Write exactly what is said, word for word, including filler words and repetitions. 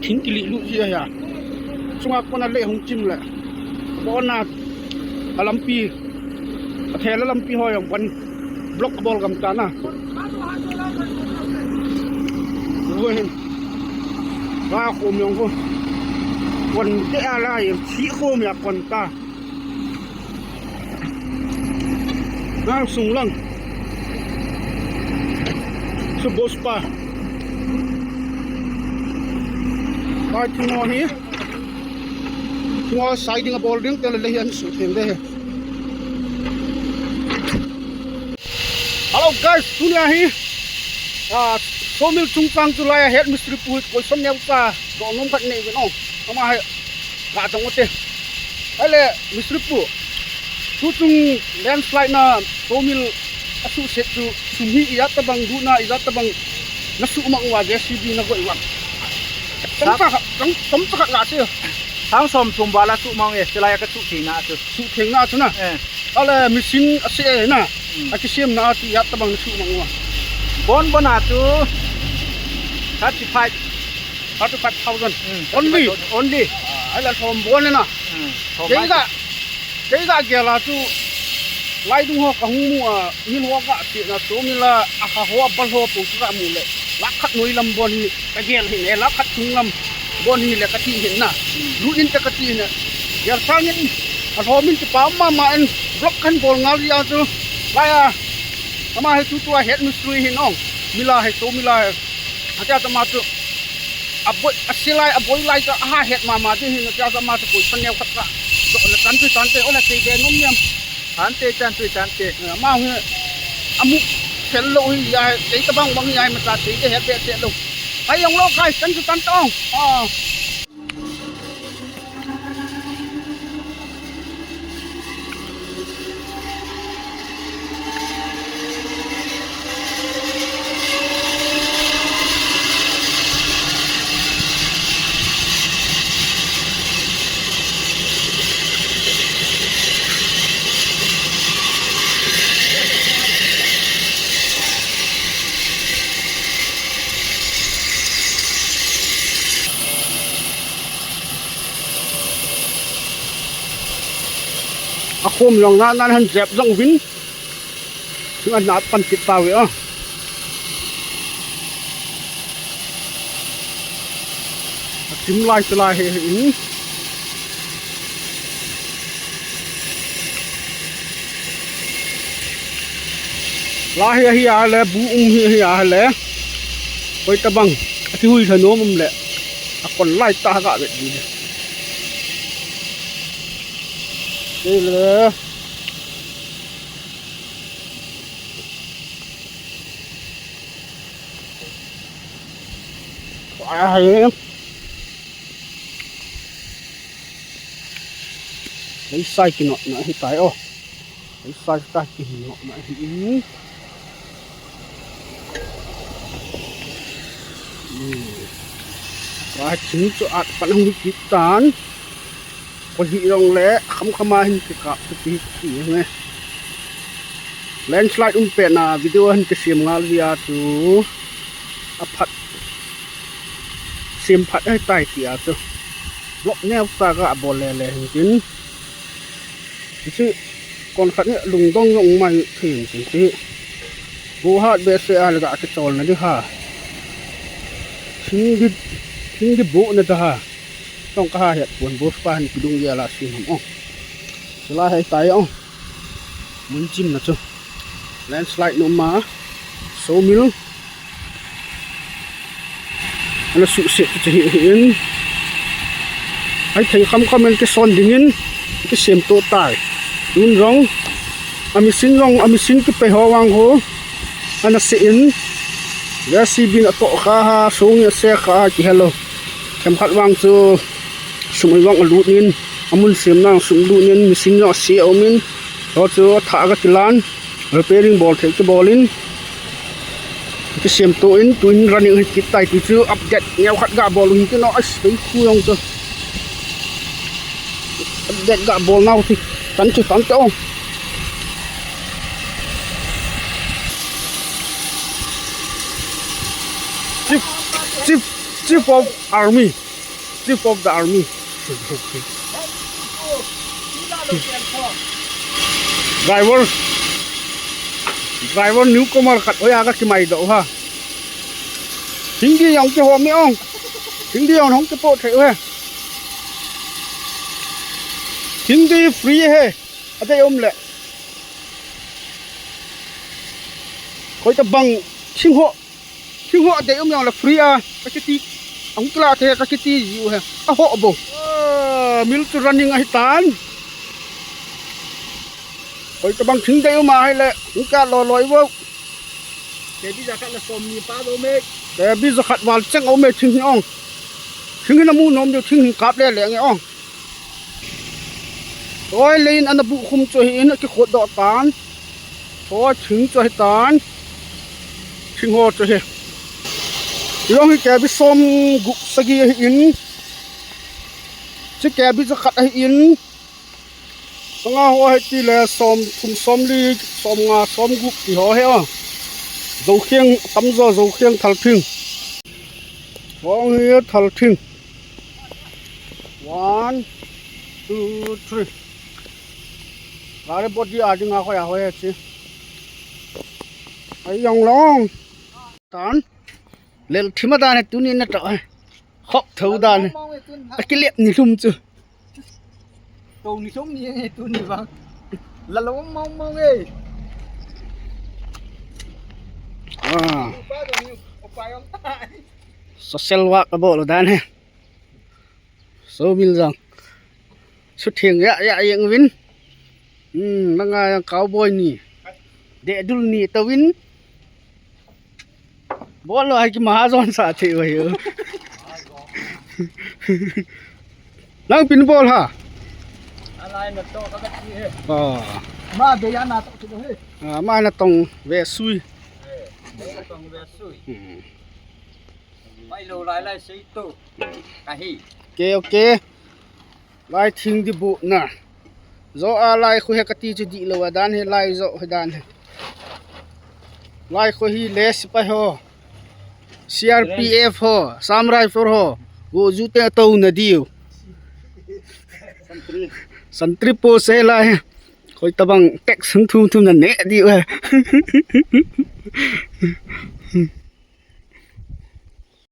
Thing kili lu ji a ya. Chunga kona le hung chim le. Kona a lampi. A thela lampi ho jong pan block bol gam ta na. Vo hin. Ba ko myong ko. Kon te a la ye chi ko mya kon ta. Nang sung lang. Su bos pa. Pai thungo hi. Thungo siding a bol ding te le hi an su theng de hi. Hello guys, tunia hi. Ah, sawmill chungchang chu lai a head mistri pu hi koi son neu cha. Do nom khat nei ve no. Ama hi. Ka dong te. Ahile, mistri pu. Tuchung landslide na sawmill a suhset chu sum hi ijat tabang duhna ijat tabang na suhmang uva J C B na goi uva. Chomcha khat, chom, chomcha khat ga se. Sang som thum val a suhmang e, silai a ka suhthengna chu. Suhthengna chu na. Eh. Ahile, machine a se e na. Hmm. A kisemna a chu ijat tabang na suhmang uva. Bon bon a chu thirty five. Thirty five thousand. Hmm, only. Thirty five thousand only. Ah, ahile lhom bon e na. Hmm, lhom. Kei ga, kei ga gel a chu lai dung ho ka hung mu a, mill ho ga ti na chu mill a, a kha ho a bal ho pu chu ga mu le. Lakh khat noi lam bon hi ka gel hin e, lakh khat chung lam bon hi le ka ti hin na. Hmm. Lut in te ka ti hin e. Gel sang in a lhom in ti pa ma ma in block kan bol ngal ri a chu. Lai a. Ama hi tu tu a head mistri hin ong. Mill a hi sawmill a hi. Atia tama chu. A boi, a silai, a boi lai chu, a ha het mama ding hin, atia tama chu, koi san neo khat ka. Doh na tan chu tan te, ola sei de nom niam. Tan te, tan chu, tan te. Eh, ama hi, amu, fel lo hi, ya, sei ta bang bang ya, ma cha sei de het de, het lo. Ai, yong lo, kai, tan chu tan tong. Ah. A khom jong na nan han jep jong uvin. Chu an na pan kit tave a. A chim lai chu lai he he in. Lai hi, hi a le, bu um hi, hi a le. Koi tabang, a ti hui thanom um le. A kon lai ta ga vet di le. Kei le. Ai. Lei sai kinot na hi tai o. Lei sai ta kinot na hi. Hmm. Hmm. Ka thing chu at pan hung kit tan. Koi hi jong le, kham kham a hin kikap chu ti, ti nge. Landslide um pet na video hin kisem ngal uvin a chu. A phat. Sem phat ahi tai ti a chu. Block neo ta ga bol le le hin tin. Chu kon khat ni lungdong jong mai thim tin ti. Bu hat behseh a le ga kichol na di ha. Thing di, thing di bu na ta ha. Tong ka ha het pon bus pa han kidung ya la sim ham ong. Sila hai tai ong. Mun chim na chu. Landslide nom a. Sawmill. Ana suhset chu hi, hi in. Hai thei kham kham in kison ding in. Kisem to tai. Tun jong. A machine jong, a machine kipe ho vang ho. Ana se in. J C B in a to kha ha, song in a se kha ha, ki hello. Themkhat vang chu sum i vang a lut in, a mun sem nang sum lut in, machine jong a se a um in, ho chu a tha ga kilan, repairing bol thei kibol in, kisem to in, tun running hi kit tai ti chu update neo khat ga bol u hin ti no, ai, bei khu jong chu. Update ga bol nau ti, tan chu tan te ong. Chief, Chief, Chief of Army. Chief of the army. Driver, driver newcomer khat hoiya kakimaidoh u ham. Thingdi jong kihom e ong. Thingdi jong hung kipoh thei u hi. Thingdi free ahi. Adei um le. Koi tabang thing ho. Thing ho adei um jongle free a. Kakiti. Ahung kilah thei kakiti jiu hi. Aho bou. Ah, mill chu running ahitan. Koi tabang thing dei um ahile. Hung kilah loi loi bou. Kebi jakhat le som ni pa bou me. Kebi jakhat val cheng um e thing hi ong. Thing hi namu nom diu thing hi kap le le nge ong. Oi, leiin ana buh khum chu ahin, akikhot doh tan. Oi, thing chu ahitan. Thing ho chu ahi. Jong hi kebi som gup sagi ahin. Chu kebi jakhat ahin. Sanga ho hi tile som thum, som li, som nga, som gup ti ho hi a. Zokheng, tamjo Zokheng thal thing. Hong hi thal thing. One, two, three. Gari body a dinga hoi a hoi a chi. Ai jong long. Tan. Lel thima dan hi tuni na ta. Khop tho dan hi. Akilep ni lum chu. Tuni lum ni nge tuni bang. La lom mong mong e. Ah. Upa tuni upa jong tai. Social work abol dan hi. Sawmil jong. Sutheng ya ya jeng uvin. Hmm, nanga jong cowboy ni. Dehdul ni touvin. Bol lou hai ki mahajon sa thei uve. Nang pin bol ha. Alai na to ka ti he. Ah. Ma be ya na to ti he. Ah, ma na tong ve sui. Be na tong ve sui. Hmm. Mai lo lai lai sei to. Ka hi. Okay, okay. Lai thing di bu na. Jo a lai khu hi kati chu di lo a dan hi lai jo hi dan hi. Lai khu hi le sipai ho. C R P F ho, Assam Rifle ho. Go ju te to na diu. Santri po se lai. Koi tabang tax hung thum thum na ne diu he.